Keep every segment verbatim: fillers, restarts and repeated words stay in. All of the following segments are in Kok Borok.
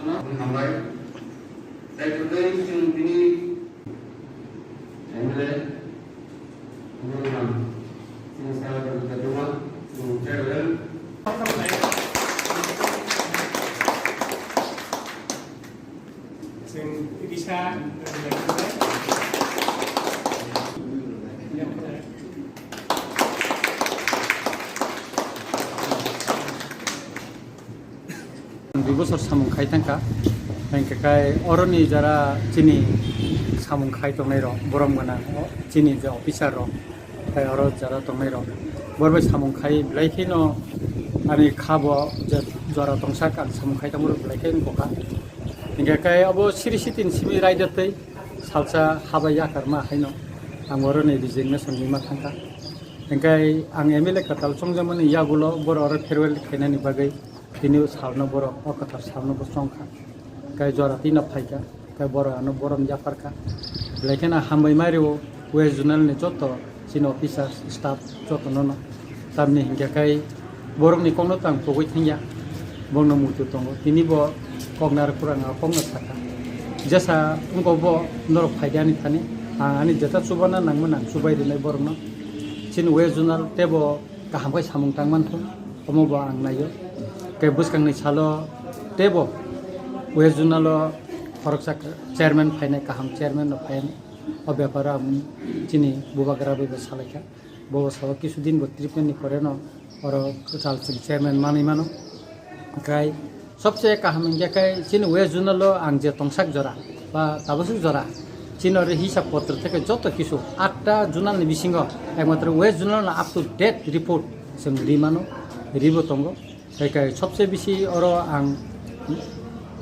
Hambai. Tei kwtwi chwng tini M L A, Honorable Singh Sarada Debbarma, chwng farewell. Chwng risa. Dui bosor samung khai thangkha, hingkhe kai oroni jara chini samung khai tongnai rok, borom gwnang, o chini je officer rok, tai oro jara tongnai rok, borok bai samung khai belai kheno ani kha bo je jora tongsak ang samung khai tongmani belai khe wngkha. Hingkhe kai abo siri sitin simi raida tei salsa habai yakarma haino ang oroni resignation rima thangkha. Hingkhe ang M L A kwtal chongjakmani yagulo borok oro farewell khainani bagwi tini o salno borok o kwthar salno bo chongkha. Kai jora tino phaikha, kai borok ano borom yapharkha. Belai kheno hambai mairio West Zonal ni joto chini officer, staff jotono no. Tamni hingkhe kai borokni kokno tang pogwi thangya, bongno muitu tongo. Tini bo kok narwk pura ang o kokno sakha. Jesa wngkok bo norok phaidi ani thani, ang ani jeta chubana nangmani ang chubai rinai borokno. Chini West Zonal teibo kaham khe samung tang manthung, omo bo ang naio. Khe bwskangni salo teibo West Zonal o khoroksa chairman phainai, kaham chairman no phainai. O beparo ang chini bubagra bai bo salaikha. Bo bo sao kisu din bo treatment ni pore no oro kwtal chwng chairman manwi mano. Hwnkhe sobse kaham hwnkhe khe chini West Zonal o ang je tongsak jora ba tabasuk jora chini oro hisab potro theke joto kisu atta zonal ni bisingo ekmatro West Zonal no up to date report chwng ri mano, ri bo tongo. Hwnkhe sobse bisi oro ang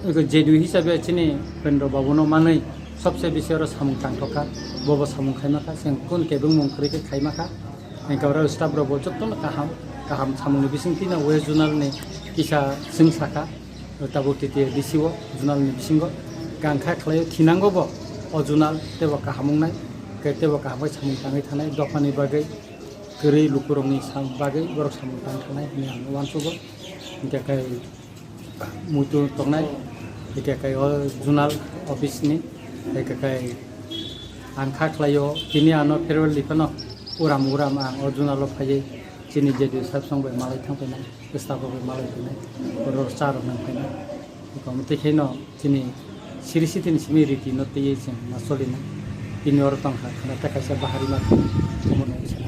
J D U hisabe chini Upendra Babu no manwi sobse bisi oro samung tangthokha, bo bo samung khaimakha, chwng kun kebengmung kwrwi khe khaimakha. Hingkhe oro staff rok bo jotono kaham, kaham samungni bisingtwi no West Zonal ni kisa chwng sakha, tabuk T T A D C o zonal ni bisingo. Hingkhe ang kha khlaio thinango bo o zonal teibo kaham wngnai, hingkhe teibo kaham khe samung tangwi thanai dophani bagwi, kwrwi lukurokni sam-, bagwi borok samung tang thanai hwnwi ang uansugo. Hingkhe khe muitu tongnai, hingkhe khe o zonal office ni, hingkhe khe ang kha khlaio, tini ano farewell di phano uram uram ang o zonal o phaiwi chini J D U sahib song bai malai thang phainai, staff rok bai malai phainai, oro cha rok nang phainai. Eko tei khe no chini siri sitini simi riti no twiwi chwng ma choli nai. Tini oro tong kha khna tei kaisa bahari ma thang omo no isa.